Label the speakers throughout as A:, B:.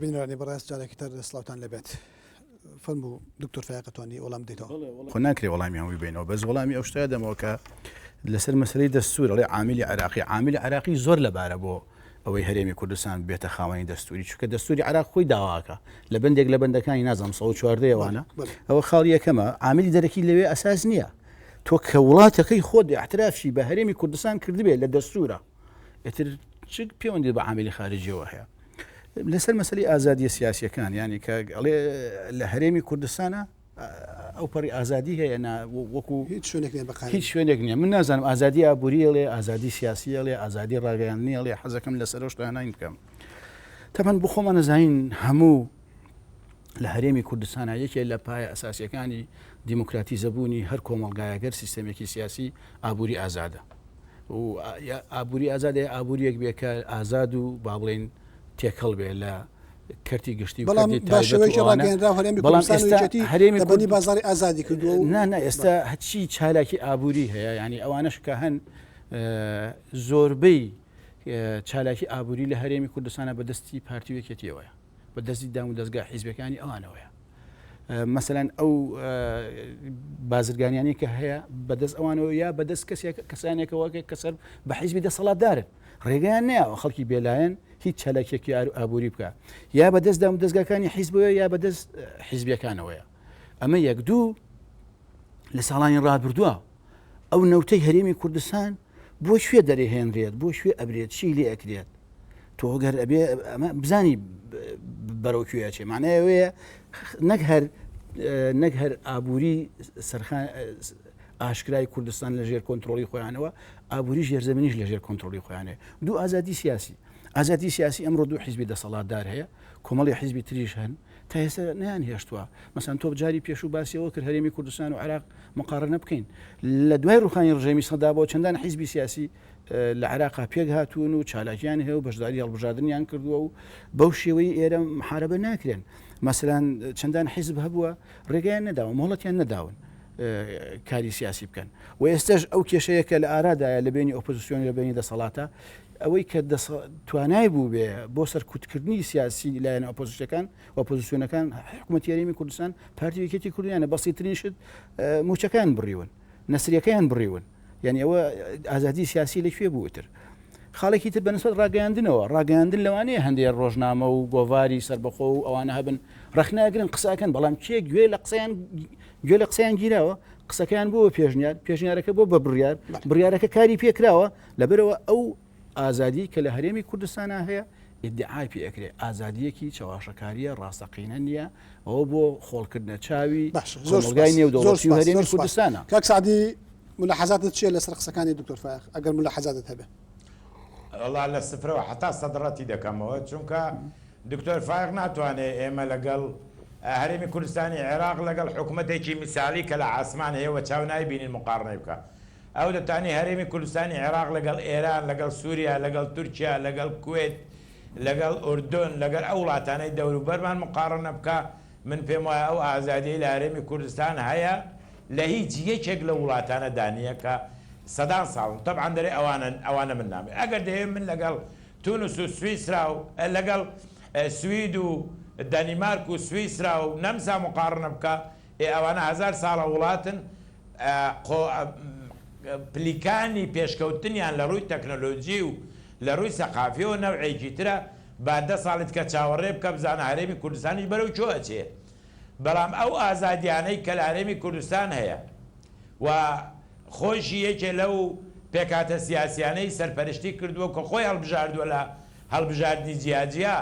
A: بینەرانی بەڕێز جارێکی تر سڵاوتان لێبێت. فەرموو دکتۆر فایەق ئەتوانی وەڵام بدەیتەوە.
B: خۆ ناکرێ وەڵامی هەمووی بینەوە بەس وەڵامی ئەو شتە دەمەوە کە لەسەر مەسلەی دەستور ئەڵێ عاملی عراقی عاملی عراقی زۆر لەبارە بۆ ئەوەی هەرێمی کوردستان بێتە خاوەنی دەستوری چونکە دەستوری عراق خۆی داواکە لە بەندێک لە بەندەکانی نازانم 114 وانە ئەوە خاڵی یەکەمە عاملی دەرەکی لەوێ ئەساس نییە تۆ کە وڵاتەکەی خۆت اعترافی بە هەرێمی کوردستان کردبێت لە دەستورە ئیتر چ پەیوەندی بە عاملی خارجیەوە هەیە لەسەر مەسلی ئازادیە سیاسیەکان ینی کە ئەڵێ لە هەرێمی کوردستانە ئەو پەڕی ئازادی هەیە نا وەکو
A: هیچ شوێنێک نیە بەقانونی
B: هیچ شوێنێک نیە من نازانم ئازادی ئابووری ئەڵێ ئازادی سیاسی ئەڵێ ئازادی ڕاگەیاندنی ئەڵێ حەزەکەم لەسەر ئەو شتانە بکەم تەبەن بۆ خۆمان نەزانین هەموو لە هەرێمی کوردستانە یەکێ لە پایە ئەساسیەکانی دیموکراتیزەبوونی هەر کۆمەڵگایەگەر سیستەمێکی سیاسی ئابووری ئازادە و ئابووری ئازادە ئابووریەک بێ کە ئازاد و با بڵێین تێکەڵ بێ لە کەرتی گشتی و
A: بەڵام
B: کەرتی
A: بە
B: تایبەت و
A: شێوەیەکی
B: ئەوانە
A: ڕاگەیەنراو هەرێمی
B: بەڵام
A: کوردستان و
B: ئێستا
A: یەکێتی
B: هەرێمی
A: تەبەنی
B: کورد
A: بازاڕی ئازادی کردووە و
B: نا نا ئێستا
A: بەڵێ.
B: هەرچی چالاکی ئابووری هەیە یانی ئەوانەش کە هەن زۆربەی چالاکی ئابووری لە هەرێمی کوردستانە بە دەستی پارتی و یەکێتیەوەیە بە دەستی دام و دەزگا حیزبەکانی ئەوانەوەیە مەسەلەن ئەو بازرگانیانی کە هەیە بەدەست ئەوانەوە یا بەدەست کەسێک کەسانێکەوە کە کەسەر بە حیزبی دەسەڵاتدارن ڕێگەیان نەیاوە خەڵکی بێلایەن هیچ چالاکیەکی ئابووری بکە یا بەدەست دام دەستگاکانی حیزبەوە یا بەدەست حیزبیەکانەوەیە ئەمە یەک دوو لە ساڵانی ڕابردووە ئەو نەوتەی هەرێمی کوردستان بۆ کوێ دەرێهێنرێت بۆ کوێ ئەبرێت چی لێ ئەکرێت تۆ گەر ئەبێ ئەمە بزانی بەرەو کوێ ئەچێ معنای ئەوەیە نەک هەر نەک هەر ئابووری سەرخان ئاشکرای کوردستان لە ژێر کۆنتترۆلی خۆیانەوە ئابووری ژێرزەمینیش لە ژێر کۆنتترۆلی خۆیانێ دوو ئازادی سیاسی ئازادی سیاسی ئەمڕۆ دوو حیزبی دەسەڵاتدار هەیە کۆمەڵی حیزبی تریش هەن تا ئێستا نیان هێشتووە مەسەن تۆ جاری پێشوو باسیەوە کرد هەرێمی کوردستان و عراق مقارنە بکەین لە دوای ڕوخانی ڕژێمی سەدا بۆ چەندان حیزبی سیاسی لە عێراقا پێکهاتوون و چالاکیان هەیە و بەشداری هەڵبژاردنیان کردووە و بەو شێوەی ئێرە محاربە ناکرێن مەسەلەن چەندان حیزب هەبووە ڕێگەیان نەداوە مۆڵەتیان نەداون کاری سیاسی بکەن و ئێستش ئەو کێشەیە کە لە ئارادایە لە بینی ئۆپۆزیسیۆن لە بینی دەسەڵاتە ئەوەی کە توانای بوو بێ بۆ سەرکوتکردنی سیاسی لایەن ئۆپۆزیسیەکان ئۆپۆزیسیۆنەکان حکوومەتی هەرێمی کوردستان پارتی یەکێتی کوردیانە بەسیترین شت موچەکان بڕیون نەسریەکەیان بڕیون یعنی ئەوە ئازادی سیاسی لە کوێ بوو تر خاڵێکی تر بەنسبەت ڕاگەیاندنەوە ڕاگەیاندن لەوانەیە هەندێک ڕۆژنامە و گۆڤاری سربەخۆ و ئەوانە هەبن ڕخناگرن قسەکەن بەڵام کێ گوێ لە قسەیان گوێ لە قسەیان گیراوە قسەکەیان بۆ پێشنیار پێشنیارەکە بۆ بە بڕیار بڕیارەکە کاری پێکراوە لەبەرەوە ئەو ئازادی کە لە هەرێمی کوردستانە هەیە ئیدعای پێ ئەکرێ ئازادیەکی چەواشەکاریە ڕاستەقینە نییە ئەوە بۆ خۆڵکردنە چاوی
A: باشە زۆر
B: کۆمەڵگای
A: سوپاس زۆر
B: نێودەوڵەتی و
A: سوپاس
B: هەرێمی
A: زۆر سوپاس
B: کوردستانە.
A: کاک سەعدی ملاحەزاتت چیە لەسەر قسەکانی دکتۆر فایەق ئەگەر ملاحەزاتت هەبێ؟
C: وەڵا لە سفرەوە حەتا سەد ڕەتی دەکەمەوە چونکە دکتۆر فایەق ناتوانێ ئێمە لەگەڵ هەرێمی کوردستانی عێراق لەگەڵ حکومەتێکی میسالی کە لە عاسمان هەیە وە چاو نایبینین مقارنەی بکا ئەو دەتانی هەرێمی کوردستانی عێراق لەگەڵ ئێران لەگەڵ سوریا لەگەڵ تورکیا لەگەڵ کوێت لەگەڵ ئوردن، لەگەل ئەو وڵاتانەی دەوروبەرمان موقاڕەنە بکا، من پێم وایە ئەو ئازادیەی لە هەرێمی کوردستان هەیە لە هیچ یەکێک لەو وڵاتانە دا نیە کە سەدان ساڵن، تەبعەن دەرێ ئەوانە ئەوانە من نامەوێ، ئەگەر دەیەوێ من لەگەڵ تونس و سویسرا و لەگەڵ سوید و دەنیمارک و سویسرا و نەمسا موقاڕەنە بکا، ئێ ئەوانە هەزار ساڵە وڵاتن، قۆ پلیکانی پێشکەوتنیان لە ڕووی تەکنەلۆجی و لە ڕووی سەقافیەوە نەوعێکی ترە، با دە ساڵی تکە چاوەڕێ بکە بزانە هەرێمی کوردستانیش بەرەو کوێ ئەچێ. بەڵام ئەو ئازادیانەی کە لە هەرێمی کوردستان هەیە و خۆیشی یەکێ لەو پێکهاتە سیاسیانەی سەرپەرشتی کردووە کە خۆی هەڵبژاردووە لە هەڵبژاردنی جیاجیا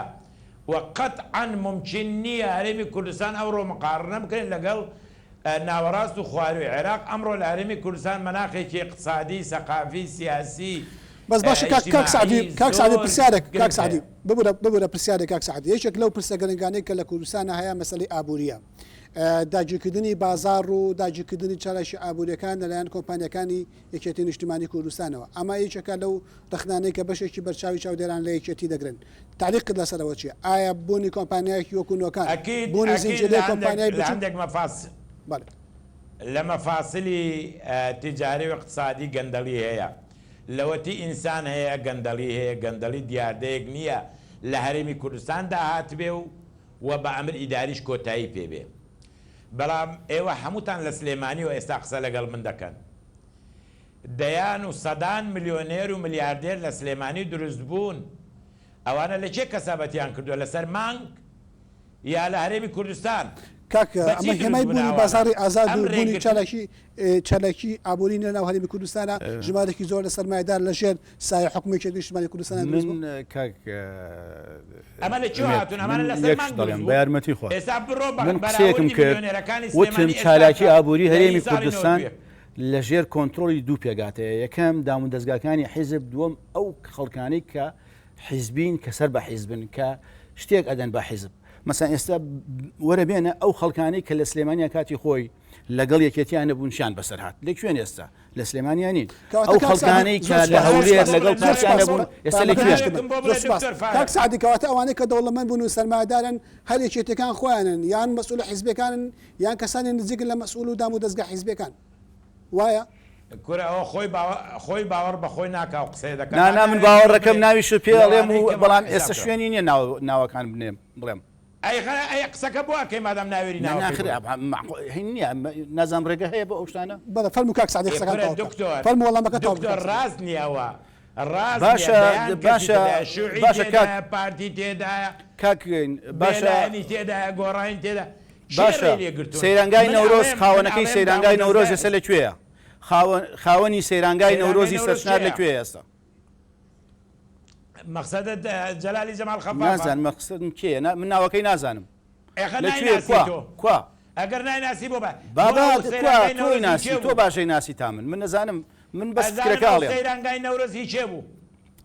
C: و قەتعەن مومکین نییە هەرێمی کوردستان ئەوڕۆ مقاڕنە بکرێت لەگەڵ ناوەڕاست و خوارووی عێراق، ئەمڕۆ لە هەرێمی کوردستان مەناخێکی ئیقتسادی، سەقافی، سیاسی،
A: بەس باشە کاک کاک سەعدی
C: ئیجتیماعی
A: کاک سەعدی
C: زۆر
A: پرسیارێک کاک
C: گرنگ
A: سەعدی
C: هەیە.
A: ببورە ببورە پرسیارێک کاک سەعدی یەکێک لەو پرسە گرنگانەی کە لە کوردستانا هەیە مەسەلەی ئابوورییە داگیرکردنی بازاڕ و داگیرکردنی چالاکی ئابووریەکان لەلایەن کۆمپانیاکانی یەکێتی نیشتیمانی کوردستانەوە ئەمە یەکێکە لەو ڕەخنانەی کە بەشێکی بەرچاوی چاودێران لە یەکێتی دەگرن تەعلیقت لەسەر ئەوە چیە؟ ئایا بوونی کۆمپانیایەکی وەکو نۆکان،
C: ئەکید
A: بوونی
C: ئەکید لە
A: زنجیرەی
C: هەندێک
A: کۆمپانیای
C: لە
A: بچوک
C: هەندێک مەفاس
A: بەڵێ.
C: لە مەفاسلی تیجاری و ئیقتسادی گەندەڵی هەیە. لەوەتی ئینسان هەیە گەندەڵی هەیە، گەندەڵی دیاردەیەک نییە. لە هەرێمی کوردستاندا هاتبێ و و بە ئەمر ئیداریش کۆتایی پێ بێ. بەڵام ئێوە هەمووتان لە سلێمانیەوە ئێستا قسە لەگەڵ من دەکەن. دەیان و سەدان ملیۆنێر و ملیاردێر لە سلێمانی دروست بوون، ئەوانە لە کێ کەسابەتیان کردووە؟ لەسەر مانگ یا لە هەرێمی کوردستان؟
A: کاک
C: بە چی
A: ئەمە
C: دروست
A: هێمای
C: بوونە
A: بوونی
C: ئەوانە؟
A: بازاڕی ئازاد
C: ئەم
A: و بوونی
C: ڕێگرتن.
A: چالاکی چالاکی ئابووری لە ناو هەرێمی کوردستانە، ژمارەیەکی زۆر لە سەرمایەدار لە ژێر سایەی حوکمی یەکێتی نیشتمانی کوردستانە دروست
B: من
A: بوون.
B: کاک
C: ئەمە لە کوێوە
B: ئومێد
C: هاتوون؟
B: من
C: ئەمانە لەسەر
B: یەک
C: مانگ
B: شت
C: دروست
B: دەڵێم بە
C: بوون؟
B: یارمەتی خوا
C: ئێستا بڕۆ بە
B: من قسەیەکم
C: بەراوردی
B: کرد
C: ملیۆنێرەکانی
B: وتم
C: سلێمانی ئێستا
B: چالاکی
C: بکە
B: ئابووری
C: لە
B: هەرێمی
C: هی ساڵی
B: کوردستان
C: 91.
B: لە ژێر کۆنترۆڵی دوو پێکهاتەیە یەکەم دامودەزگاکانی حیزب دووەم ئەو خەڵکانەی کە حیزبین کە سەر بە حیزبن کە شتێک ئەدەن بە حیزب مەسەن ئێستا وەرە بێنە ئەو خەڵکانەی کە لە سلێمانیا کاتی خۆی لەگەڵ یەکێتیان نەبوون شان بەسەر هات لە کوێن ئێستا لە سلێمانیا نین ئەو خەڵکانەی کە لە هەولێر لەگەڵ پارتیان نەبوون ئێستا لە کوێن؟
A: کاک سەعدی کەواتە ئەوانەی کە دەوڵەمەند بوون و سەرمایەدارن هەر یەکێتیەکان خۆیانن یان مەسئولە حیزبیەکانن یان کەسانی نزیکن لە مەسئول و دام و دەزگا حیزبیەکان وایە؟
C: کورە ئەوە خۆی خۆی باوەڕ بە خۆی ناکا و قسەیە دەکا
B: نا نا من باوەڕەکەم ناویشت پێ ئەڵێم و بەڵام ئێستا شوێنی نییە ناوەکان بنێم بڵێم.
C: ئەی خە ئەی قسەکە بۆ ئەکەی مادام ناوێری
B: نا
C: ناوەکەی
B: ناخر
C: بڵێی.
B: مەعقو هین نییە نازانم ڕێگە هەیە بۆ ئەو شتانە؟
A: بەڵێ فەرموو کاک سەعدی
C: ئێ
A: قسەکان
C: کورە
A: تەواو بکە
C: دکتۆر
A: فەرموو وەڵامەکە تەواو بکە
C: دکتۆر
A: کاک سەعدی.
C: ڕاست نییە ئەوە ڕاست نییە
B: باشە
C: دەیان کەسی
B: باشە
C: تێدایە شیوعی
B: باشە کاک
C: تێدایە پارتی تێدایە
B: کاک باشە
C: بێلایەنی تێدایە گۆڕانی تێدا کێ
B: باشە
C: ڕێی لێ گرتوون
B: سەیرانگای
C: من
B: نەورۆز
C: ئەڵێم من
B: خاوەنەکەی
C: ئەڵێم
B: سەیرانگای نەورۆز
C: دامودەزگای
B: ئێستا لە کوێیە؟ خاوەن خاوەنی سەیرانگای
C: سەیرانگای
B: نەورۆزی
C: نەورۆز
B: سەرچنار لە
C: کێیە؟
B: کوێیە ئێستا؟
C: مەقسەدت جەلالی جەمال خەفافە؟
B: نازانم مەقسەدم کێیە نا من ناوەکەی نازانم
C: ئێخە
B: لە کوێ
C: نایناسی
B: کوا
C: تۆ
B: کوا
C: ئەگەر نایناسی بۆ بە بۆ
B: بابا
C: ئەو
B: کوا
C: سەیرانگای
B: تۆی
C: نەورۆز هی
B: ناسی
C: کێ
B: تۆ
C: بوو؟
B: باشەی ناسی تا من من نەزانم من بەس
C: ئەزانم
B: فکرەکە
C: ئەو
B: ئەڵێم
C: سەیرانگای نەورۆز هی کێ بوو؟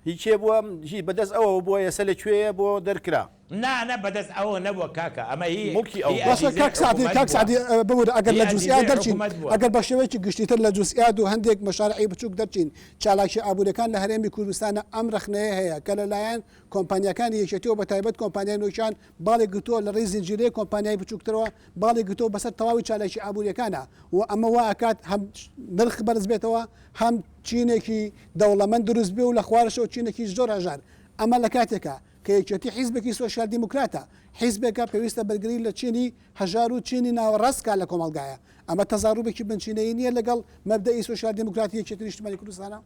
B: هی کێ بووە هی بەدەست ئەوەوە بووە ئێستا لە کوێیە بۆ دەرکرا
C: نا نا بەدەست ئەوە نەبووە کاکە ئەمە هی
B: موڵکی ئەو
C: هی
B: بووە.
A: باشە
C: ئەجیزەی
A: کاک سەعدی
C: حکومەت
A: کاک
C: بووە
A: سەعدی ببورە ئەگەر
C: هی
A: لە جوزئیات
C: ئەجیزەی
A: دەرچین
C: حکومەت بووە.
A: ئەگەر بە شێوەیەکی گشتیتر لە جوزئیات و هەندێک مەشارعی بچووک دەرچین چالاکیە ئابووریەکان لە هەرێمی کوردستانە ئەم رەخنەیە هەیە کە لە لایەن کۆمپانیاکانی یەکێتیەوە بە تایبەت کۆمپانیای نۆکیان باڵی گرتووە لە ڕێی زنجیرەیەک کۆمپانیای بچووکترەوە باڵی گرتووە بەسەر تەواوی چالاکی ئابووریەکانا و ئەمە وا ئەکات هەم نرخ بەرز بێتەوە هەم چینێکی دەوڵەمەند دروست بێ و لە خوارشەوە چینێکی زۆر هەژار ئەمە لە کاتێکا کە یەکێتی حیزبێکی سۆسیال دیموکراتە، حیزبێکە پێویستە بەرگری لە چینی هەژار و چینی ناوەڕاست بکات لە کۆمەڵگایە، ئەمە تەزاروبێکی بنچینەیی نییە لەگەڵ مەبدەئی سۆسیال دیموکراتی یەکێتی نیشتمانی کوردستانە؟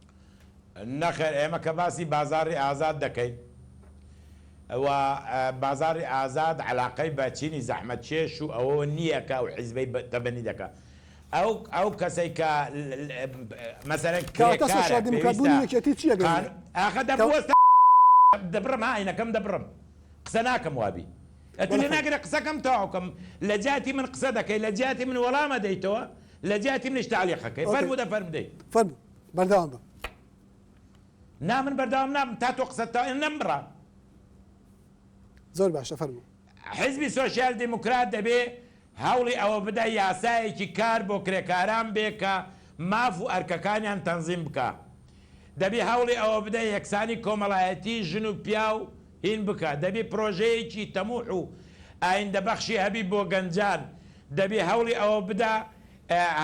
C: نەخێر ئێمە کە باسی بازاڕی ئازاد دەکەین و بازاڕی ئازاد عەلاقەی بە چینی زەحمەتکێش و ئەوەوە نییە کە ئەو حیزبەی تەبەنی دەکا ئەو ئەو کەسەی کە مەسەلەن
A: کەواتە
C: کرێکارە
A: سۆسیال دیموکرات
C: پێویستە
A: بوونی یەکێتی چییە
C: قان
A: گەیەنێ؟
C: ئاخە
A: کە
C: دەبوەستە دەبڕم ها عەینەکەم دەبڕم قسە ناکەم وابی ئەتو
A: بەڵێ
C: لێ
A: فەرموو.
C: ناگرێ قسەکەم تەواو کەم لە جیاتی من قسە دەکەی لە جیاتی من وەڵام ئەدەیتەوە لە جیاتی منیش تەعلیق ئەکەی
A: ئۆکەی
C: فەرموو دە فەرموو دەی.
A: فەرموو بەردەوام بە.
C: نا من بەردەوام نابم تا تۆ قسەت تەواو نەمبڕە.
A: زۆر باشە فەرموو.
C: حیزبی سۆسیال دیموکرات دەبێ هەوڵی ئەوە بدە یاسایەکی کار بۆ کرێکاران بێ کە ماف و ئەرکەکانیان تەنزیم بکا. دەبی هەوڵی ئەوە بدە یەکسانی کۆمەڵایەتی ژن و پیاو هین بکا. دەبی پرۆژەیەکی تەموح و ئایندەبەخشی هەبی بۆ گەنجان. دەبی هەوڵی ئەوە بدە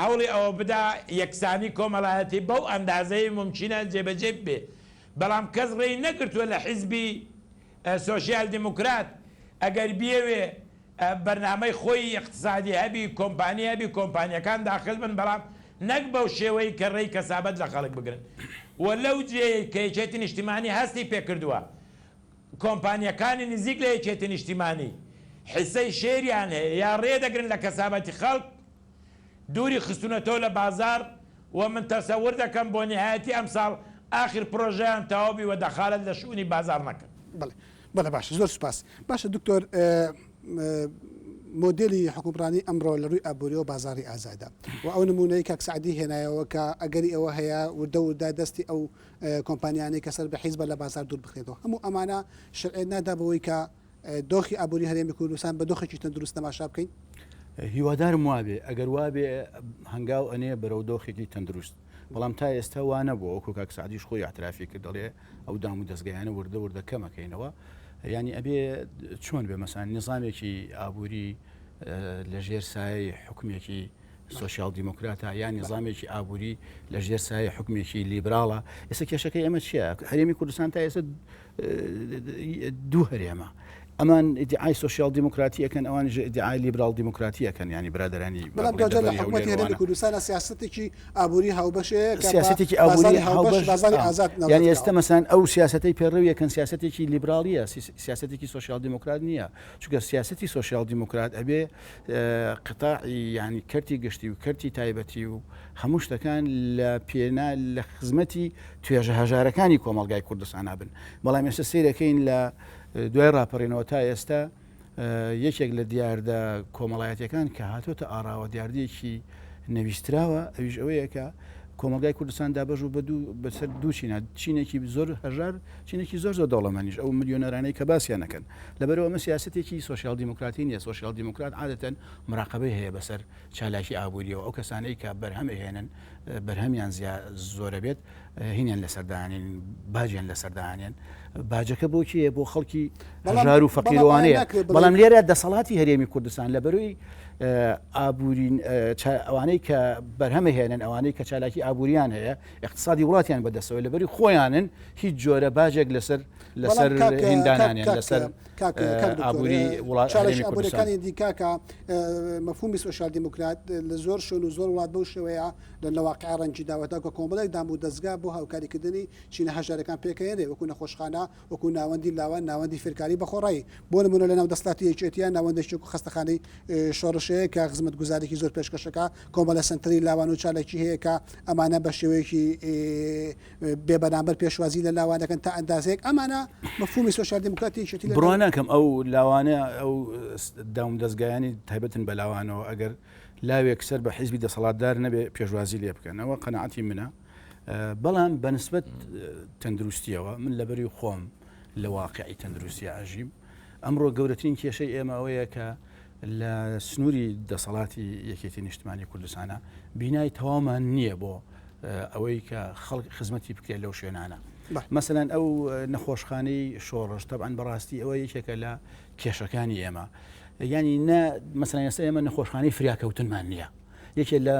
C: هەوڵی ئەوە بدا یەکسانی کۆمەڵایەتی بەو ئەندازەی مومکینە جێبەجێ ببێ. بەڵام کەس ڕێی نەگرتووە لە حیزبی سۆسیال دیموکرات ئەگەر بیەوێ بەرنامەی خۆی ئیقتسادی هەبی، کۆمپانی هەبی، کۆمپانیەکان داخل بن، بەڵام نەک بەو شێوەی کە ڕێی کەسابەت لە خەڵک بگرن و لەو جێیەی کە یەکێتی نیشتیمانی هەستی پێکردووە کۆمپانیەکانی نزیک لە یەکێتی نیشتیمانی حیسەی شێریان هەیە یا ڕێ دەگرن لە کەسابەتی خەڵک دووری خستونەتەوە لە بازاڕ و من تەسەور دەکەم بۆ نیهایەتی ئەمساڵ ئاخر پرۆژەیان تەواو بی و دەخالەت لە شئونی بازاڕ نەکەن.
A: بەڵێ بەڵێ باشە زۆر سوپاس. باشە دکتۆر مۆدێلی حوکمڕانی ئەمڕۆ لە ڕووی ئابووریەوە بازاڕی ئازادە و ئەو نموونەی کاک سەعدی هێنایەوە کە ئەگەری ئەوە هەیە وردە وردە دەستی ئەو کۆمپانیانەی کە سەر بە حیزبە لە بازاڕ دوور بخرێتەوە هەموو ئەمانە شەرعیەت نادا بەوەی کە دۆخی ئابووری هەرێمی کوردستان بە دۆخێکی تەندروست تەماشا بکەین؟
B: هیوادارم وابێ، ئەگەر وابێ هەنگاو ئەنێ بەرەو دۆخێکی تەندروست، بەڵام تا ئێستا وا نەبووە، وەکو کاک سەعدیش خۆی ئیعترافی کرد دەڵێ ئەو دام و دەزگایانە وردە وردە کەم ئەکەینەوە، یانی ئەبێ چۆن بێ مەسەلەن نیزامێکی ئابووری لەژێر سایەی حوکمێکی. سۆسیال دیموکراتە یا نیزامێکی ئابووری لە ژێر سایەی حوکمێکی لیبراڵە. ئێستا کێشەکەی ئێمە چییە؟ هەرێمی کوردستان تا ئێستا دوو هەرێمە. ئەمان ئیدعای سۆسیال دیموکراتی ئەکەن ئەوانیش ئیدعای لیبرال دیموکراتی ئەکەن ینی برادرانی
A: بەڵام دواجار لە حکومەتی هەرێمی کوردستان سیاسەتێکی ئابووری هاوبەشەیە
B: کە سیاسەتێکی ئابووری هاوبەش بازاڕی ئازاد یانی ئێستا مەسەن ئەو سیاسەتەی پەیڕەوی ئەکەن سیاسەتێکی لیبراڵیە سیاسەتێکی سۆسیال دیموکرات نییە چونکە سیاسەتی سۆسیال دیموکرات ئەبێ قطاعی یانی کەرتی گشتی و کەرتی تایبەتی و هەموو شتەکان لە پێنا لە خزمەتی توێژە هەژارەکانی کۆمەڵگای کوردستانا بن بەڵام ئێستا سیرەکەین لە دوای ڕاپەڕینەوە تا ئێستا یەکێک لە دیاردە کۆمەڵایەتەکان کە هاتۆتە ئاراوە دیاردەیەکی نەویستراوە ئەویش ئەوەیە کە کۆمەڵگای کوردستان دابەش بوو بە دوو بەسەر دوو چینە چینێکی زۆر هەژار چینێکی زۆر زۆر دەوڵەمەنیش ئەو ملیۆنەرانەی کە باسیان نەکەن لەبەرەوە ئەمە سیاسەتێکی سۆسیال دیموکراتی نییە سۆسیال دیموکرات عادەتەن مراقبەی هەیە بەسەر چالاکی ئابووریەوە ئەو کەسانەی کە بەرهەم ئەهێنن بەرهەمیان زیا زۆرە بێت هینیان لەسەر دانێن باجیان لەسەر دانێن باجەکە بۆ کێیە بۆ خەڵکی هەژار و فەقیروانەیە بەڵام لێرە دەسەڵاتی هەرێمی کوردستان لە بەروی ئابووری ئەوانەی کە بەرهەمە هێنن ئەوانەی کە چالاکی ئابووریان هەیە اقتصادی وڵاتیان بەدەستەوە لەبەری خۆیانن هیچ جۆرە باجێک لەسەر لەسەر هیندانانیان لەسەر ئابووری وڵات
A: ئابووریەکانی دیکاکە مەفهومی سۆسیال دیموکرات لە زۆر شوێن و زۆر وڵات بەو شێوەیە لە واقع ڕەنگی داوەتە کە کۆمەڵێک دام و دەزگا بۆ هاوکاریکردنی چینە هەژارەکان پێکەێنێ وەکو نەخۆشخانە وەکو ناوەندی لاوان، ناوەندی فێرکاری بەخۆڕایی، بۆ نموونە لەناو دەسەڵاتی یەکێتییە ناوەندێکی وەکو خەستەخانەی شۆڕش هەیە کە خزمەتگوزاریی زۆر پێشکەشەکا، کۆمەڵە سەنتەری لاوان و چالاکی هەیە کە ئەمانە بە شێوەیەکی بێ بەرامبەر پێشوازی لە لاوان دەکەن تا ئەندازەیەک ئەمانە مەفهومی سۆسیال دیموکراتی یەکێتی لەناو.
B: بڕوا ناکەم ئەو لاوانە ئەو دامودەزگایانەی تایبەتن بە لاوانەوە ئەگەر لاوێک سەر بە حیزبی دەسەڵاتدار نەبێ پێشوازی لێ بکەن ئەوە قەناعەتی منە. بەڵام بەنسبەت تەندروستیەوە من لەبەری خۆم لە واقعی تەندروستی ئاژیم ئەمڕۆ گەورەترین کێشەی ئێمە ئەوەیە کە لە سنووری دەسەڵاتی یەکێتی نیشتمانی کوردستانە بینای تەوامان نییە بۆ ئەوەی کە خەڵک خزمەتی بکرێت لەو شوێنانە مەسەلەن ئەو نەخۆشخانەی شۆڕش تەبعەن بەڕاستی ئەوە یەکێکە لە کێشەکانی ئێمە ینی نە مەسەلەن ئێستا ئێمە نەخۆشخانەی فریاکەوتنمان نییە یەکێ لە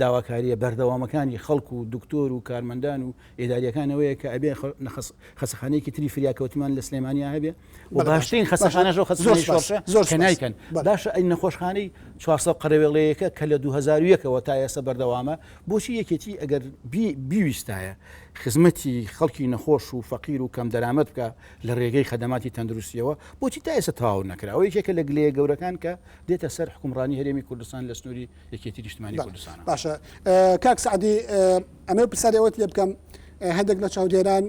B: داواکارییە بەردەوامەکانی خەڵک و دکتۆر و کارمەندان و ئیداریەکان ئەوەیە کە ئەبێ خەسەخانەیەکی تری فریاکەوتمان لە سلێمانیا هەبێ و باشترین خەسەخانەش و خەسەخانەی شۆڕشە زۆر کە نایکەن باشە ئەی نەخۆشخانەی 400 قەرەوێڵەیەکە کە لە 2001ەوە تا ئێستا بەردەوامە بۆچی یەکێتی ئەگەر بیویستایە خزمەتی خەڵکی نەخۆش و فەقیر و کەم دەرامەت بکە لە ڕێگەی خەدەماتی تەندروستیەوە بۆچی تا ئێستا تەواو نەکرا ئەوە یەکێکە لە گلەیە گەورەکان کە دێتە سەر حوکمڕانی هەرێمی کوردستان لە سنووری یەکێتی نیشتمانی کوردستانە.
A: باشە کاک سەعدی ئەمەوێ پرسیاری ئەوەت لێ بکەم هەندێک لە چاودێران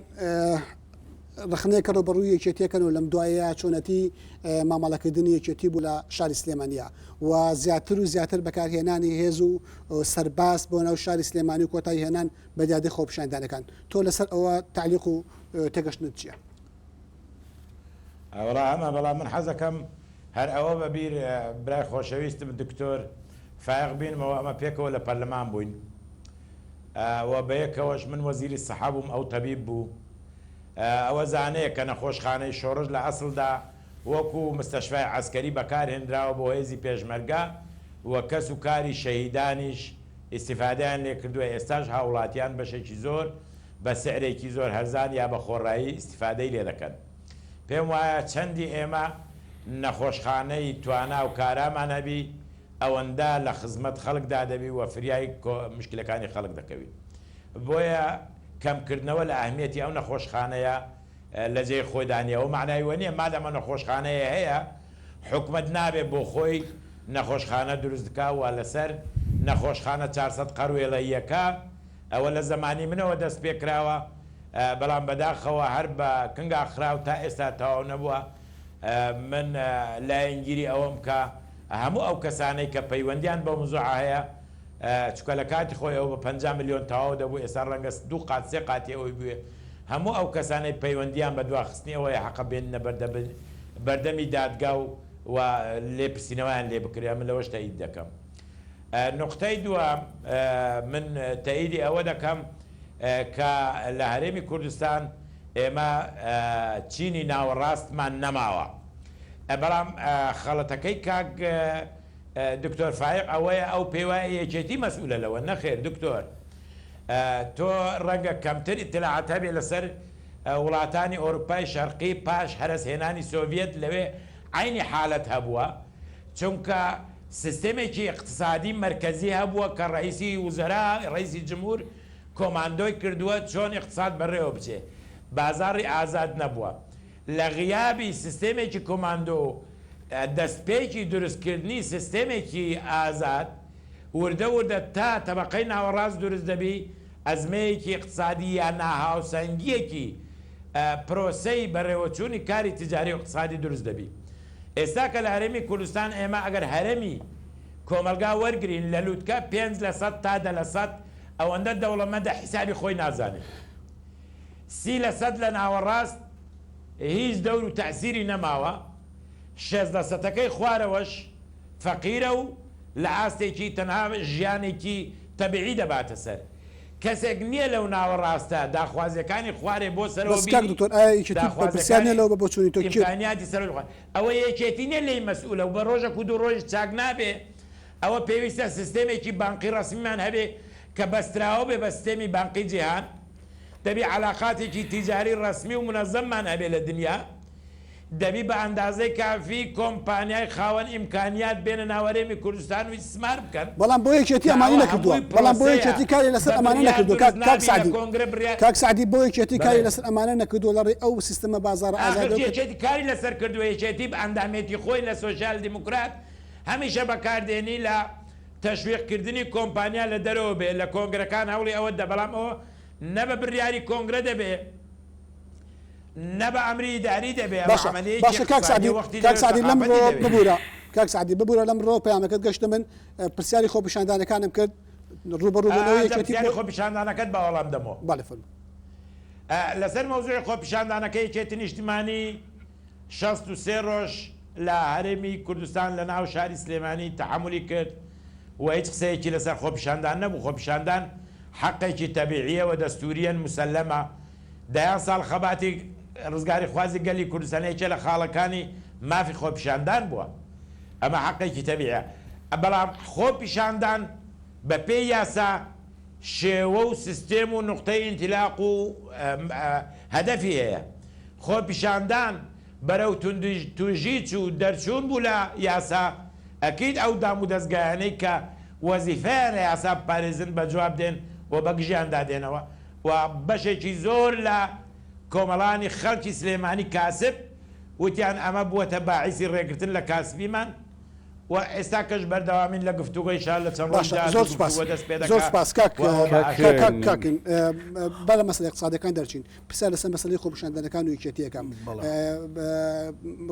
A: ڕخنەیەکە ڕووبەڕووی یەکێتیەکەن و لەم دوایەیە چۆنەتی مامەڵەکردنی یەکێتی بوو لە شاری سلێمانیا و زیاتر و زیاتر بەکارهێنانی هێز و سەرباز بۆ ناو شاری سلێمانی و کۆتایی هێنان بە دیاردەی خۆپیشاندانەکان تۆ لەسەر ئەوە تەعلیق و تێگەشتنت چییە؟
C: وەڵا ئەمە بەڵام من حەزەکەم هەر ئەوە بە بیر برای خۆشەویستم دکتۆر فایەق بینمەوە ئەمە پێکەوە لە پەرلەمان بووین و بەیەکەوەش من وەزیری سەحە بووم ئەو تەبیب بوو ئەوە زانەیە کە نەخۆشخانەی شۆڕش لە ئەسڵدا وەکو مستەشفای عەسکەری بەکار هێنراوە بۆ هێزی پێشمەرگە و کەس و کاری شەهیدانیش ئیستیفادەیان لێ کردووە ئێستاش هاوڵاتیان بەشێکی زۆر بە سعرێکی زۆر هەرزان یا بە خۆڕایی ئیستیفادەی لێ دەکەن. پێم وایە چەندی ئێمە نەخۆشخانەی توانا و کارامان هەبی ئەوەندە لە خزمەت خەڵکدا دەبی و فریای مشکلەکانی خەڵک دەکەوی. بۆیە کەم کردنەوە لە ئەهمیەتی ئەو نەخۆشخانەیە لە جێی خۆیدا نیە. ئەوە مەعنای وە نیە مادام ئەو نەخۆشخانەیە هەیە حکومەت نابێ بۆ خۆی نەخۆشخانە دروست بکا و لەسەر نەخۆشخانە 400 قەروێڵەییەکە ئەوە لە زەمانی منەوە دەست پێکراوە بەڵام بەداخەوە هەر بە کنگا خراو تا ئێستا تەواو نەبووە من لایەنگیری ئەوەم کە هەموو ئەو کەسانەی کە پەیوەندیان بەو مزوعە هەیە چونکە لە کاتی خۆی ئەوە بە 50 ملیۆن تەواو دەبوو ئێستا ڕەنگە دوو قات سێ قاتی ئەوەی بوێ هەموو ئەو کەسانەی پەیوەندیان بە دواخستنی ئەوەیە حەقە بێننە بەردەمی دادگا و و لێپرسینەوەیان لێ بکرێ من لەوەش تەئید دەکەم. نوقتەی دووەم، من تەئیدی ئەوە دەکەم کە لە هەرێمی کوردستان ئێمە چینی ناوەڕاستمان نەماوە. بەڵام خەڵەتەکەی کاک دکتۆر فایق ئەوەیە ئەو پێیوایە یەکێتی مەسئولە لەوە، نەخێر دکتۆر تۆ ڕەنگە کەمتر ئیتلاعت هەبێ لەسەر وڵاتانی ئۆروپای شەرقی پاش هەرەس هێنانی سۆڤیەت لەوێ عەینی حالەت هەبووە چونکە سیستێمێکی ئیقتسادی مەرکەزی هەبووە کە ڕەئیسی وزەرا ڕەئیسی جمهور کۆماندۆی کردووە چۆن ئیقتساد بەڕێوە بچێ بازاڕی ئازاد نەبووە لە غیابی سیستێمێکی کۆماندۆ و دەستپێکی دروستکردنی سیستێمێکی ئازاد، وردە وردە تا تەبەقەی ناوەڕاست دروست دەبی، ئەزمەیەکی ئیقتسادی یا ناهاوسەنگییەکی پرۆسەی بەڕێوەچوونی کاری تیجاری و ئیقتسادی دروست دەبی. ئێستا کە لە هەرێمی کوردستان ئێمە ئەگەر هەرەمی کۆمەڵگا وەرگرین لە لوتکە 5% تا 10% ئەوەندە دەوڵەمەندە حیسابی خۆی نازانێ. 30% لە ناوەڕاست هیچ دەور و تەئسیری نەماوە، شێست لە سەتەکەی خوارەوەش فەقیرە و لە ئاستێکی تەنها ژیانێکی تەبیعی دەباتە سەر. کەسێک نییە لەو ناوەڕاستە داخوازیەکانی خوارێ بۆ سەرەوە
A: بەس کاک
C: بینی
A: دکتۆر ئایا یەکێتی بەرپرسیار نیە
C: داخوازەکانی
A: لەوە بە بۆچوونی تۆ کێ
C: ئیمکانیاتی سەرەوەی خوار ئەوە یەکێتی نیە لێی مەسئولە و بە ڕۆژەک و دوو ڕۆژیش چاک نابێ ئەوە پێویستە سیستێمێکی بانقی ڕەسمیمان هەبێ کە بەستراوە بێ بە سیستێمی بانقی جیهان دەبی عەلاقاتێکی تیجاری ڕەسمی و مونەزەممان هەبێ لە دنیا، دەبی بە ئەندازەی کافی کۆمپانیای خاوەن ئیمکانیات بێنە ناو هەرێمی کوردستان و ئیستسمار بکەن،
A: بەڵام بۆ یەکێتی
C: کە
A: ئەمانەی
C: ئەوە
A: نەکردووە
C: هەمووی
A: بەڵام بۆ
C: پرۆسەیە
A: یەکێتی کاری لەسەر
C: بە
A: ئەمانە
C: بریار
A: نەکردووە کاک
C: دروست
A: کاک
C: نابی لە
A: سەعدی
C: کۆنگرە بریار
A: کاک سەعدی بۆ یەکێتی کاری
C: بەڵێ.
A: لەسەر ئەمانە نەکردووە لە ڕێی ئەو سیستەمە بازاڕە
C: ئاخر
A: ئازادەوە کە
C: یەکێتی کاری لەسەر کردووە یەکێتی بە ئەندامێتی خۆی لە سۆسیال دیموکرات هەمیشە بەکاردێنی لە تەشویق کردنی کۆمپانیا لە دەرەوە بێ لە کۆنگرەکان هەوڵی ئەوە دە بەڵام ئەوە نە بە بریاری کۆنگرە دەبێ نە بە ئەمری ئیداری دەبێ ئەمە
A: باشە
C: عەمەلیەیەکی
A: باشە کاک
C: ئیقتسادیە
A: سەعدی
C: وەختی
A: کاک
C: دەوێ
A: سەعدی لەم
C: سەقافەتی
A: ڕۆوە
C: دەوێ.
A: ببورە کاک سەعدی ببورە لەم ڕۆوە پەیامەکەت گەشتە من پرسیاری خۆپیشاندانەکانم کرد ڕووبەڕووبوونەوەی
C: ئەجا
A: یەکێتی
C: پرسیاری
A: بۆ
C: خۆپیشاندانەکەت بە وەڵام دەمەوە.
A: بەڵێ فەرموو.
C: لەسەر مەوزوعی خۆپیشاندانەکە یەکێتی نیشتمانی 63 ڕۆژ لە هەرێمی کوردستان لە ناو شاری سلێمانی تەحەمولی کرد و هیچ قسەیەکی لەسەر خۆپیشاندان نەبوو، خۆپیشاندان حەقێکی تەبیعیە و دەستوریەن موسەلەمە، دەیان ساڵ خەباتی ڕزگاریخوازی گەلی کوردستان یەکێ لە خاڵەکانی مافی خۆپیشاندان بووە، ئەمە حەقێکی تەبیعیە، بەڵام خۆپیشاندان بە پێی یاسا شێوە و سیستێم و نوقتەی ئینتیلاق و هەدەفی هەیە، خۆپیشاندان بەرەو توندوتیژی چوو، دەرچوون بوو لە یاسا، ئەکید ئەو دامودەزگایانەی کە وەزیفەیانە یاسا بپارێزن بە جواب دێن و بە گژیاندا دێنەوە و بەشێکی زۆر لە کۆمەڵانی خەڵکی سلێمانی کاسب وتیان ئەمە بووەتە باعیسی ڕێگرتن لە کاسبیمان و ئێستاکەش بەردەوامین لە گفتوگۆی شار لە چەند ڕۆژی
A: باشە زۆر
C: داهاتوو
A: سوپاس
C: گفتوگۆ دەست
A: زۆر
C: پێدەکا
A: سوپاس کاک
C: و ئەوە بە
A: کاک
C: ئاشکرا
A: کاک کاکن با لە مەسەلە اقتصادیەکان دەرچین پرسیار لەسەر مەسەلەی خۆپیشاندانەکان و یەکێتیەکە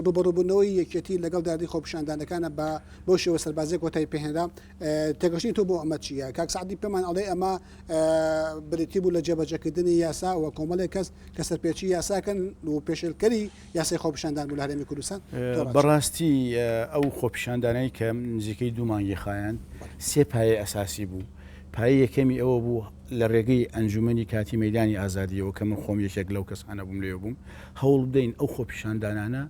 A: ڕوبەڕوبوونەوەی یەکێتی لەگەڵ دادی خۆپیشاندانەکانە بە بەو شێوە سەربازیە کۆتایی پێهێنرا تێگەشتنی تۆ بۆ ئەمە چییە کاک سەعدی پێمان ئەڵێ ئەمە بریتی بوو لە جێبەجەکردنی یاسا و کۆمەڵێک کەس کە سەرپێچی یاساکەن و پێشێلکەری یاسای خۆپیشاندان بوو لە هەرێمی کوردستان
B: بەڕاستی ئەو خۆپیشاندانەی کە نزیکەی دوو مانگی خایاند سێ پایەی ئەساسی بوو پایەی یەکەمی ئەوە بوو لە ڕێگەی ئەنجومەنی کاتی مەیدانی ئازادیەوە کە من خۆم یەکێک لەو کەسانە بووم لەوێ بووم هەوڵ بدەین ئەو خۆپیشاندانانە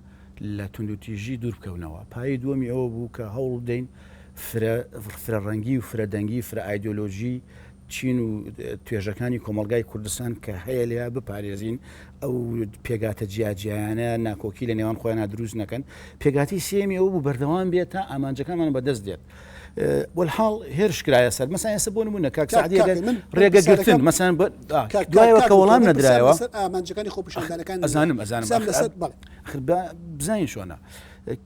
B: لە توندوتیژی دوور بکەونەوە. پایەی دووەمی ئەوە بوو کە هەوڵ بدەین فرە فرەڕەنگی و فرەدەنگی فرە ئایدۆلۆژی چین و توێژەکانی کۆمەڵگای کوردستان کە هەیە لێ بپارێزین ئەو پێگاتە جیاجیایانە ناکۆکی لە نێوان خۆیان دروست نەکەن پێگاتی سێمی ئەو بوو بەردەوام بێت تا ئامانجەکانمان بەدەست دێت. وەلحاڵ هێرش کرایە سەر مەسەن ئێستا بۆ نمونە کاک سەعدی ئەگەر ڕێگە گرتن مەسەن دوایەوە کە وەڵام نەدرایەوە
A: ئامانجەکانی خۆپیشاندانەکان
B: ئەزانم ئەزانم لەسەر ئەخر بزانین چۆنە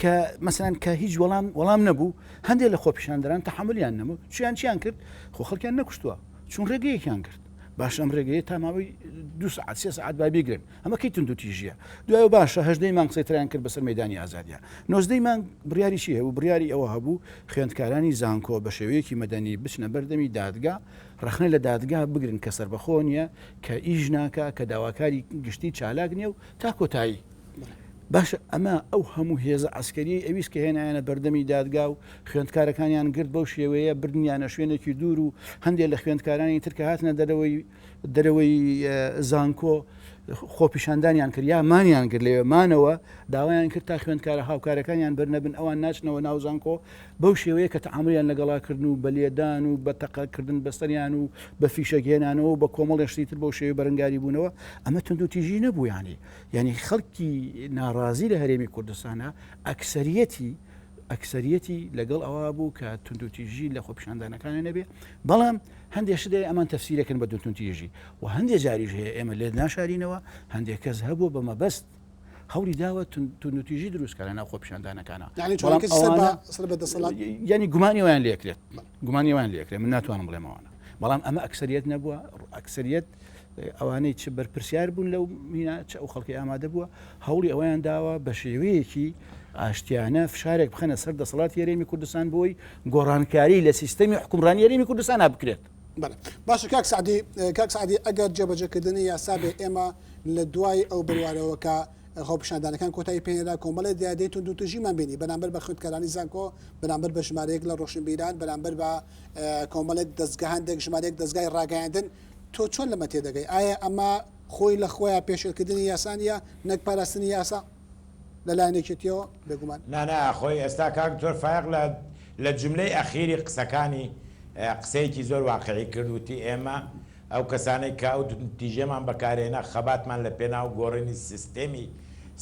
B: کە مەسەن کە هیچ وەڵام وەڵام نەبوو هەندێک لە خۆپیشاندەران تەحملیان نەبوو چیان چیان کرد خۆ خەڵکیان نەکوشتووە چون ڕێگەیەکیان کرد باش ئەم ڕێگەیە تا ماوەی دو سعات سێ سعات با بیگرن ئەمە کەی توندوتیژیە؟ دوایەوە باشە هەژدەی مانگ سەیتەرەیان کرد بەسەر مەیدانی ئازادیا. نۆزدەی مانگ بڕیاری چی هەبوو؟ بڕیاری ئەوە هەبوو خوێندکارانی زانکۆ بە شێوەیەکی مەدەنی بچنە بەر دەمی دادگا، ڕەخنە لە دادگا بگرن کە سەربەخۆ نییە، کە ئیش ناکا، کە داواکاری گشتی چالاک نییە و تا کۆتایی. باشە ئەمە ئەو هەموو هێزە عەسکەریەی ئەویست کە هێنایانە بەردەمی دادگا و خوێندکارەکانیان گرت بەو شێوەیە بردنیانە شوێنێکی دوور و هەندێک لە خوێندکارانی تر کە هاتنە دەرەوەی دەرەوەی زانکۆ خۆپیشاندانیان کرد یا مانیان کرد لەوێ مانەوە داوایان کرد تا خوێندکارە هاوکارەکانیان بەرنەبن ئەوان ناچنەوە ناو زانکۆ بەو شێوەیە کە تەعامولیان لەگەڵا کردن و بە لێدان و بە تەقەکردن بەسەریان و بە فیشەک هێنانەوە و بە کۆمەڵێ شتی تر بەو شێوەیە بەرەنگاری بوونەوە ئەمە توندوتیژی نەبوو یانی یانی خەڵکی ناڕازی لە هەرێمی کوردستانە ئەکسەریەتی ئەکسەریەتی لەگەڵ ئەوە بوو کە توندوتیژی لە خۆپیشاندانەکانە نەبێ بەڵام هەندێک شت هەیە ئەمان تەفسیرەکەن بە توندوتیژی و هەندێک جاریش هەیە ئێمە لێت ناشارینەوە هەندێک کەس هەبوو بە مەبەست هەوڵی داوە توندوتیژی دروست کە لە ناو خۆپیشاندانەکانە
A: یعنی چۆن
B: بەڵام
A: کەسی سەر بە
B: ئەوانە
A: سەر بە دەسەڵات
B: یعنی گومانی ئەویان لێکرێت گومانی ئەویان لێکرێت من ناتوانم بڵێم ئەوانە بەڵام ئەمە ئەکسەریەت نەبووە ئەکسەریەت ئەوانەی چ بەرپرسیار بوون لەو مینا چ ئەو خەڵکی ئامادە بووە هەوڵی ئەویان داوە بە شێوەیەکی ئاشتیانە فشارێک بخەنە سەر دەسەڵاتی هەرێمی کوردستان بۆی گۆڕانکاری لە سیستەمی حکومڕانی هەرێمی کوردستان بکرێت.
A: بەڵێ باشە کاک سەعدی کاک سەعدی ئەگەر جێبەجێکردنی یاسا بێ ئێمە لە دوای ئەو بڕوارەوە کە خۆپیشاندانەکان کۆتایی پێهێنرا کۆمەڵێ دیاردەی توندوتیژیمان بینی بەرامبەر بە خوێندکارانی زانکۆ بەرامبەر بە ژمارەیەک لە ڕۆشنبیران بەرامبەر بە کۆمەڵێک دەزگا هەندێک ژمارەیەک دەزگای ڕاگەیاندن تۆ چۆن لەمە تێدەگەی ئایا ئەمە خۆی لە خۆیان پێشێلکردنی یاسا نییە نەک پاراستنی یاسا لەلایەن یەکێتیەوە بێگومان.
C: نا نا خۆی ئێستا کاک دکتۆر فایەق لە لە جوملەی ئەخیری قسەکانی قسەیەکی زۆر واقعی کرد وتی ئێمە ئەو کەسانەی کە ئەو توندوتیژیەمان بەکارهێنا خەباتمان لە پێناو گۆڕینی سیستێمی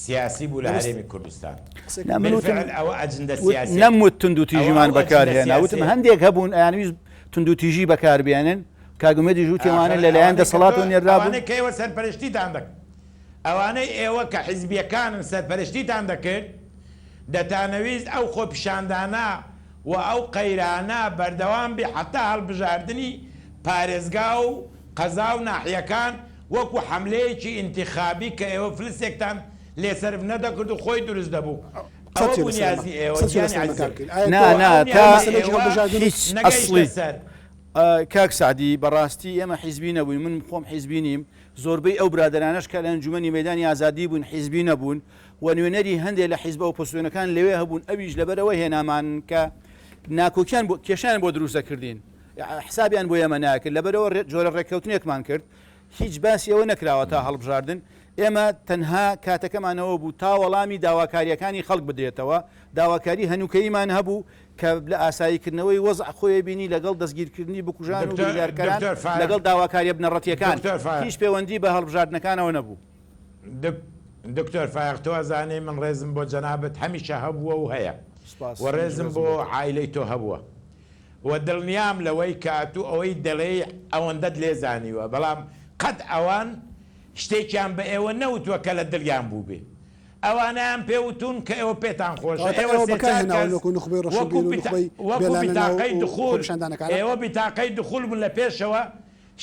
C: سیاسی بوو لە
A: دروست
C: هەرێمی کوردستان.
A: قسەی
B: نا من وتم
C: بالفعل ئەوە ئەجندە
B: وت
C: سیاسیەکە
B: نەموت
C: ئەوە
B: توندوتیژیمان
C: ئەو ئەجندە
B: بەکارهێنا وتم
C: سیاسیە.
B: هەندێک هەبوون ئەیانویست توندوتیژی بەکاربێنن کاک ئومێدیش وتی ئەوانە
C: ئاخر
B: لەلایەن
C: ئەوانەی کە تۆ
B: دەسەڵاتەوە نێردرابوون.
C: ئەوانەی کە ئێوە سەرپەرشتیتان دەکرد ئەوانەی ئێوە کە حیزبیەکانن سەرپەرشتیتان دەکرد دەتانەویست ئەو خۆپیشاندانە و ئەو قەیرانە بەردەوام بێ حەتا هەڵبژاردنی پارێزگا و قەزا و ناحیەکان وەکو حەملەیەکی ئینتیخابی کە ئێوە فلسێکتان لێ سەرف نەدەکرد و خۆی دروست دەبوو
A: قسە
C: ئەوە
A: چیە
C: بوو
A: لەسەر ئەمە
C: نیازی ئێوە
A: قسە چیە
C: گیانی
A: لەسەر ئەمە
C: عەزیزم
A: کاک کیل ئایا
B: نا
A: تۆ
B: نا
C: ئەو
B: تا
C: نیازی
A: مەسەلەیەکی
C: ئێوە
A: هەڵبژاردن و
B: هیچ
C: نەگەیشتە
B: ئەسڵی
C: سەر.
B: کاک سەعدی بەڕاستی ئێمە حیزبی نەبووین من خۆم حیزبی نیم زۆربەی ئەو برادەرانەش کە لە ئەنجومەنی مەیدانی ئازادی بوون حیزبی نەبوون و نوێنەری هەندێ لە حیزبە ئۆپۆزسیۆنەکان لەوێ هەبوون ئەویش لەبەرئەوە هێنامان کە ناکۆکیان بۆ کێشەیان بۆ دروست دەکردین حسابیان بۆ ئێمە ناکرد لەبەرئەوە جۆرە ڕێککەوتنێکمان کرد هیچ باسی ئەوە نەکراوە تا هەڵبژاردن ئێمە تەنها کاتەکەمان ئەوە بوو تا وەڵامی داواکارییەکانی خەڵک بدرێتەوە داواکاری هەنووکەییمان هەبوو کە لە ئاساییکردنەوەی وەزع خۆی بینی لەگەڵ دەستگیرکردنی بکوژان و
C: دکتۆر
B: بریندارکەران
C: دکتۆر فایەق
B: لەگەڵ داواکارییە بنەڕەتییەکان
C: دکتۆر فایەق
B: هیچ پێوەندی بە هەڵبژاردنەکانەوە نەبوو.
C: دک دکتۆر فایەق تۆ ئەزانی من ڕێزم بۆ جەنابت هەمیشە هەبووە و هەیە
B: سوپاس
C: و
B: منیش
C: ڕێزم
B: ڕێزم
C: بۆ
B: بۆ تۆ.
C: عایلەی تۆ هەبووە و دڵنیام لەوەی کە ئەتوو ئەوەی دەڵێی ئەوەندەت لێ زانیوە بەڵام قەت ئەوان شتێکیان بە ئێوە نەوتووە کە لە دڵیان بووبێ ئەوانەیان پێ وتوون کە ئێوە پێتان خۆشە
A: کەواتە
C: ئێوە
A: ئێوە
C: سێ
A: بەکار
C: چار
A: هێناون
C: کەس
A: وەکو نوخبەی
C: وەکو
A: ڕۆشنبیر و
C: بیتا
A: نوخبەی
C: وەکو
A: بێلانە ناو
C: بیتاقەی
A: و
C: دخول
A: خۆپیشاندانەکانە؟
C: ئێوە بیتاقەی دخول بوون لە پێشەوە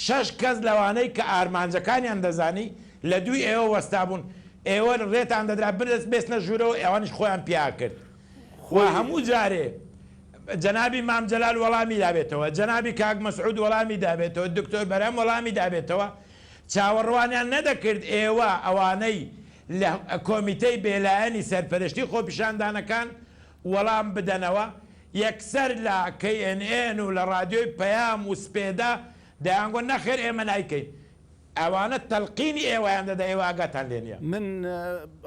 C: شەش کەس لەوانەی کە ئارمانجەکانیان دەزانی لە دووی ئێوە وەستابوون ئێوە ڕێتان دەدرا برس بێسنە ژوورەوە ئەوانیش خۆیان پیا کرد و
B: خۆی
C: هەموو جارێ جەنابی مام جەلال وەڵامی دابێتەوە جەنابی کاک مەسعود وەڵامی دابێتەوە دکتۆر بەرهەم وەڵامی دابێتەوە چاوەڕوانیان نەدەکرد ئێوە ئەوانەی لە کۆمیتەی بێلایەنی سەرپەرشتی خۆپیشاندانەکان وەڵام بدەنەوە، یەکسەر لە کەی ئێن ئێن و لە ڕادیۆی پەیام و سپێدە دەیانگۆت نەخێر ئێمە نایکەین. ئەوانە تەلقینی ئێوەیان دەدا ئێوە ئاگاتان لێ نیە.
B: من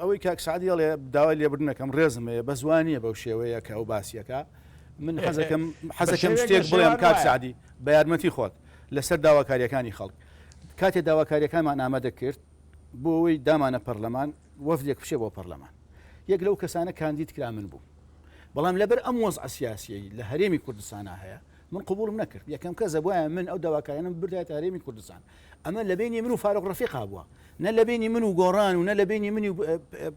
B: ئەوەی کاک سەعدی ئەڵێ داوای لێبوردن ئەکەم ڕێزم هەیە بەس وا نییە بەو شێوەیە کە ئەو باسی ئەکا من حەزەکەم
C: بە
B: حەزەکەم
C: شێوەیەک لە
B: شتێک بڵێم
C: شێوان
B: کاک
C: وایە.
B: سەعدی بە یارمەتی خۆت لەسەر داواکارییەکانی خەڵک کاتێ داواکارییەکانمان ئامادە کرد بۆ ئەوەی دامانە پەرلەمان وەفدێک بچێ بۆ پەرلەمان یەک لەو کەسانە کاندید کرا من بووم بەڵام لەبەر ئەم وەزعە سیاسیەی لە هەرێمی کوردستانا هەیە من قبوڵم نەکرد یەکەم کەس ئەبوایە من ئەو داواکاریانەم بردایەتە هەرێمی کوردستان ئەمە لە بینی من و فاروق ڕەفیقا بووە نە لە بینی من و گۆڕان و نە لە بینی منی و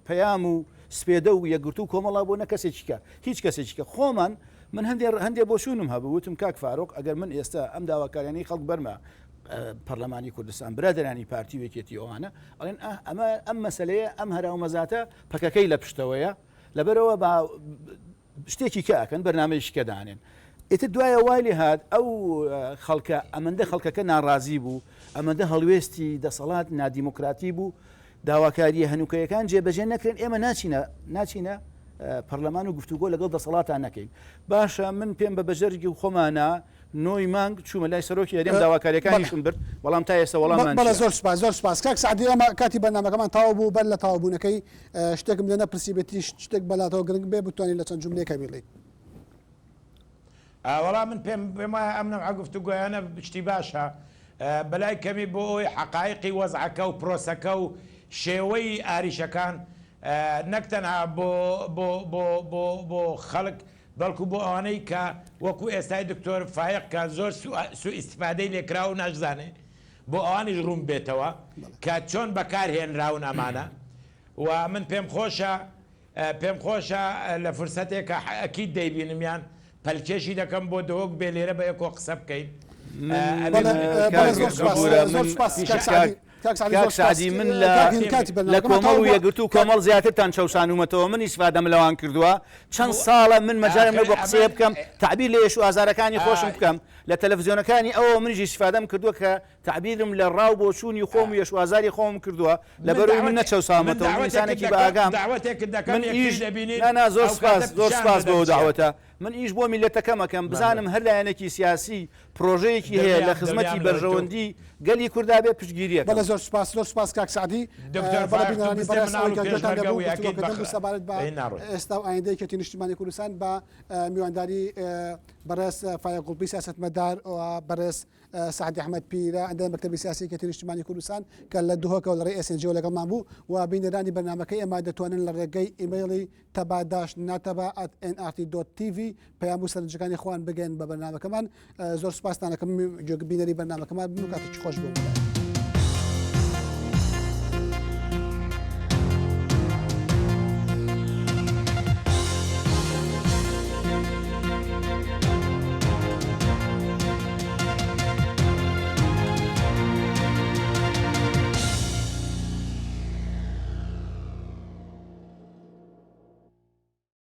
B: پەیام و سپێدە و یەکگرتوو کۆمەڵا بۆ نە کەسێکی کە هیچ کەسێکی کە خۆمان من هەندێ هەندێ بۆچوونم هەبوو وتم کاک فاروق ئەگەر من ئێستا ئەم داواکاریانەی خەڵک بەرمە پەرلەمانی کوردستان برادەرانی پارتی و یەکێتی ئەوانە ئەڵێن ئاه ئەمە ئەم مەسلەیە ئەم هەرا و مەزاتە پەکەکەی لە پشتەوەیە لەبەرەوە با شتێکی کە ئەکەن بەرنامەیەکی کە دانێن ئیتر دوایە وای لێ هات ئەو خەڵکە ئەمەندە خەڵکەکە ناڕازی بوو ئەمەندە هەڵوێستی دەسەڵات نادیموکراتی بوو داواکاریە هەنووکەیەکان جێبەجێ نەکرێن ئێمە ناچینە ناچینە پەرلەمان و گفتوگۆ لەگەڵ دەسەڵاتان نەکەین باشە من پێم بە بەجەرگی خۆمانە. نۆی مانگ چوومە لای سەرۆکی هەرێم داواکاریەکانیشم برد بەڵام تا ئێستا وەڵاممان
A: بەڵێ زۆر سوپاس زۆر سوپاس کاک سەعدی ئێمە کاتی بەرنامەکەمان تەواو بوو بەر لە تەواوبوونەکەی شتێکم لێ نەپرسی بێتی شتێک بەلاتەوە گرنگ بێ بتوانین لە چەند جوملەیەکا بیڵێیت.
C: وەڵا من پێم پێم وایە ئەم نەوعە گفتوگۆیانە شتی باشە بەلای کەمی بۆ ئەوەی حەقایقی وەزعەکە و پرۆسەکە و شێوەی ئاریشەکان نەک تەنها بۆ بۆ بۆ بۆ بۆ خەڵک بەڵکو بۆ ئەوانەی کە وەکو ئێستای دکتۆر فایەق کە زۆر سوء ئیستفادەی لێکراوە و ناشزانێ بۆ ئەوانیش ڕوون بێتەوە کە چۆن بەکار هێنراون ئەمانە و من پێم خۆشە پێم خۆشە لە فرسەتێکا ئەکید دەیبینم یان پەلکێشی دەکەم بۆ دهۆک بێ لێرە بەیەکۆ قسە بکەین
B: من کاک سەعدی من لە کۆمەڵ و یەکگرتوو کۆمەڵ زیاترتان چەوسانومەتەوە من ئیسفادەم لەوان کردووە چەند ساڵە من مەجالم نەبووە قسەیە بکەم تەعبیر لە ئێش و ئازارەکانی خۆشم بکەم لە تەلەفزیۆنەکانی ئەوە منیش ئیسفادەم کردووە کە تەعبیرم لە ڕا و بۆچوونی خۆم و ئێش و ئازاری خۆمم کردووە لەبەرئەوەی من نەچەوساومەتەوە من ئینسانێکی بە ئاگام من ئیش نا نا زۆر سوپاس زۆر سوپاس بۆ ئەو دەعوەتە من ئیش بۆ میللەتەکەم ئەکەم بزانم هەر لایەنێکی سیاسی پرۆژەیەکی هەیە لە خزمەتی بەرژەوەندی گەلی کوردا بێ پشتگیری ئەکەم.
A: بەڵێ زۆر سوپاس زۆر سوپاس کاک سەعدی.
C: دکتۆر
A: بەڵێ
C: فایەق تۆ
A: بینەرانی
C: بزێ
A: بەڕێز
C: مناڵ
A: ئەوەی
C: و
A: کە گوێتان
C: پێشمەرگە
A: لێ بوو
C: و یاکەیت
A: گفتوگۆکردن
C: بەخ
A: بوو سەبارەت بە
C: ئەی ناڕۆی.
A: ئێستا و ئایندەی یەکێتی نیشتیمانی کوردستان بە میوانداری بەڕێز فایەق گوڵپی سیاسەتمەدار و بەڕێز سەعدی ئەحمەد پیرە ئەندامی مەکتەبی سیاسی یەکێتی نیشتیمانی کوردستان کە لە دهۆکەوە لە ڕێی ئێس ئێن جیەوە لەگەڵمان بوو و بینەرانی بەرنامەکەی ئێمە دەتوانن لە ڕێگەی ئیمەیڵی تەبا dash ناتەبا at nrt dot tv پەیام و سەرنجەکانی خۆیان بگەن بە بەرنامەکەمان زۆر سوپاستان ئەکەم گوێ بینەری بەرنامەکەمان بن و کاتێکی خۆش بۆ.